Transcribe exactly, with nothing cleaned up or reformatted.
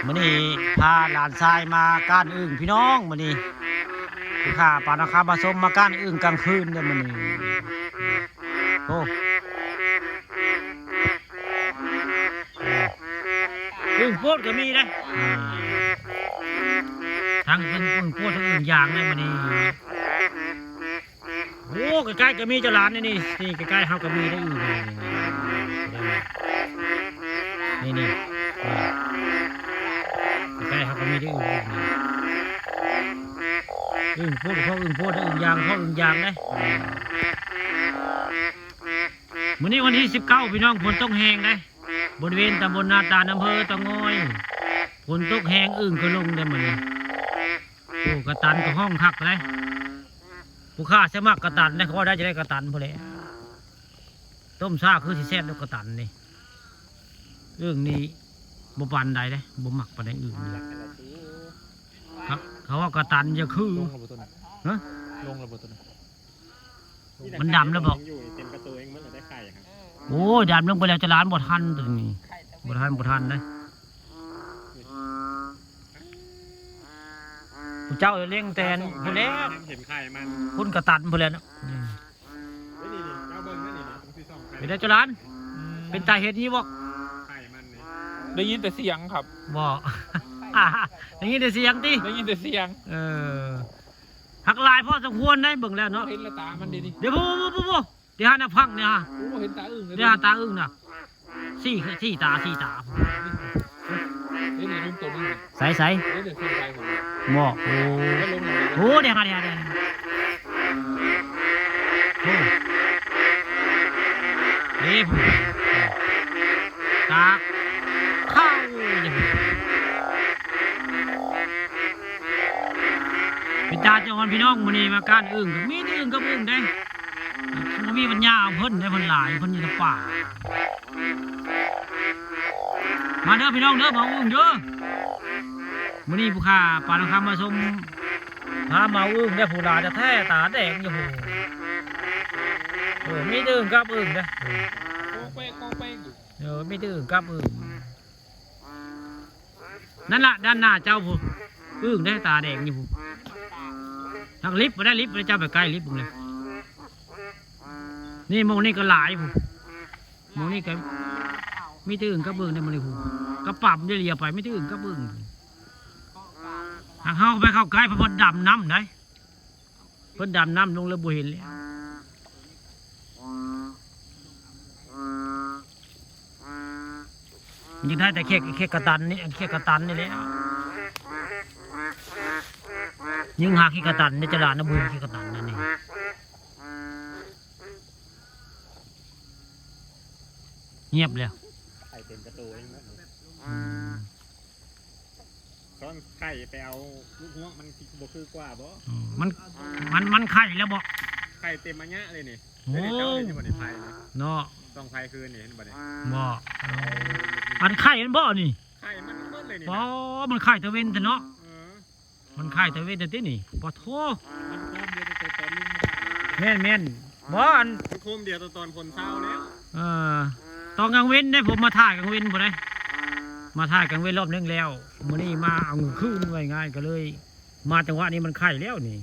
มื้อนี้พาหลานชายมาก้านอึ่งพี่น้อง มื้อนี้ผู้ข้าปานคำมาชมมาก้านอึ่งกลางคืนเด้อมื้อนี้ โอ้ อึ่งโพดก็มีเด้ อืม ทั้งอึ่ง อึ่งโพดทั้งอึ่งยางเด้มื้อนี้ โอ้ ใกล้ๆก็มีเจ้าหลานนี่ นี่ นี่ใกล้ๆเฮาก็มีได้อึ่งนี่ นี่ นี่ นี่ ใกล้ๆเฮาก็มีได้อึ่งนี่ อึ่งโพด พ่ออึ่งโพด อึ่งยาง พ่ออึ่งยางเด้ มื้อนี้วันที่สิบเก้าพี่น้อง ฝนตกแฮงเด้ บริเวณตำบลนาตาล อำเภอเต่างอย ฝนตกแฮง อึ่งก็ลงเด้มื้อนี้ โอ้ กะตันก็ฮ้องคักเด้ ผู้ข้าสมัครกะตันเด้ เขาว่าได้จะได้กะตันพู้นแหละ ต้มซ่าคือสิแซ่บแล้วกะตันนี่ อึ่งนี่บ่ปานใดเด้ บ่มักปานใดอึ่งนี่ ครับ เขาว่ากะตันจะคือ ลงแล้วบ่ตัวนั้น ฮะ ลงแล้วบ่ตัวนั้น มันดำแล้วบ่ ยังอยู่เต็มกระตัวเอง มันจะได้ไข่ครับ โอ้ย ดำลงไปแล้ว เจ้าหลานบ่ทันตัวนี้ บ่ทัน บ่ทันเด้ ผู้เจ้าเลี้ยงแต่พู้นแหละ ยังเห็นไข่มัน พู้นกะตันพู้นแหละเนาะ อืม เฮ้ย นี่ๆ เจ้าเบิ่งนั่นนี่ๆ ตรงที่ส่องไข่ เป็นไดเจ้าหลาน อืม เป็นตาเห็นอยู่บ่ ไข่มันนี่ ได้ยินแต่เสียงครับ บ่ ได้ยินแต่เสียงติ ได้ยินแต่เสียง เออ หักหลายพอสมควรได้เบิ่งแล้วเนาะ เห็นแล้วตามันดีๆ เดี๋ยว ผู้ๆๆๆ เดี๋ยวหาหน้าพังเนี่ยฮะ โอ้ เห็นตาอึ่งเลย เดี๋ยวหาตาอึ่งน่ะ สี่ สี่ตา สี่ตา เฮ้ย นี่ลุงตัวนึง ใสๆ เฮ้ย เดี๋ยวเสียงไฟผม บ่ โอ้ แล้วลงมาเลย โอ้ เดี๋ยวหา เดี๋ยวหา เดี๋ยวหา โอ้ นี่ผม ตา เข้า นี่ผม เป็นตาเจ้าวันพี่น้อง มื้อนี้มาก้านอึ่ง ก็มีแต่อึ่งกับอึ่งเด้ บ่มีปัญญาเอาเพิ่นได้ เพิ่นหลาย เพิ่นอยู่ในป่า มาเด้อพี่น้องเด้อ มาอึ่งเด้อ มื้อนี้ผู้ข้าปานคำมาชม พามาอึ่งได้อ ผู้หลายแท้ๆ ตาแดงอยู่ โอ้ มีแต่อึ่งกับอึ่งเด้อ โกงไปโกงไปอยู่ เออ มีแต่อึ่งกับอึ่ง นั่นล่ะ ด้านหน้าเจ้าพู้น อึ่งได้ตาแดงอยู่พู้น ทางลิฟต์บ่ได้ ลิฟต์บ่ได้ เจ้าไปใกล้ลิฟต์เบิ่งเลย นี่หม่องนี่ก็หลายพู้น หม่องนี่ก็มีแต่อึ่งกับอึ่งในหม่องนี่พู้น กะป๋ำเดียวเหลียวไป มีแต่อึ่งกับอึ่ง หากเฮาไปเข้าใกล้ เพราะว่าดำนำได๋ เพิ่นดำนำลงแล้วบ่เห็นแล้ว มันยังได้แต่เขก เขกกะตันนี่ อันเขกกะตันนี่แหละ ยังหาเขกกะตันนี่ เจ้าหลานนะ บ่เห็นเขกกะตันนั่นนี่ เงียบแล้ว ไข่เต็มกะตัวเองหมดเลย อืม ตอนไข่ไปเอาลูกฮวกมันสิบ่คือกว่าบ่ อืม มัน มัน มันไข่แล้วบ่ ไข่เต็มอันเนี้ยเลยนี่ โอ้ เดี๋ยวนี้เจ้าเห็นอยู่บ่นี่ไข่นี่ เนาะ ส่องไฟคืนนี่เห็นบ่นี่ บ่ อันไข่มันบ่นี่ ไข่มันเบิดเลยนี่ บ่ มันไข่ตะเว็นแท้เนาะ เออ มันไข่ตะเว็นแท้ตินี่ ปะโถ มันพร้อมเดียวแต่ตอนลุงมา แม่นๆ บ่ อัน มันโคมเดียวแต่ตอนฝนเช้าแล้ว เออ ตอนกลางเว็นได้ ผมมาถ่ายกลางเว็นพู้นได้ มาถ่ายกลางเว็นรอบนึงแล้ว มื้อนี้มาเอากลางคืน ว่าง่ายๆ ก็เลย มาจังหวะนี้มันไข่แล้วนี่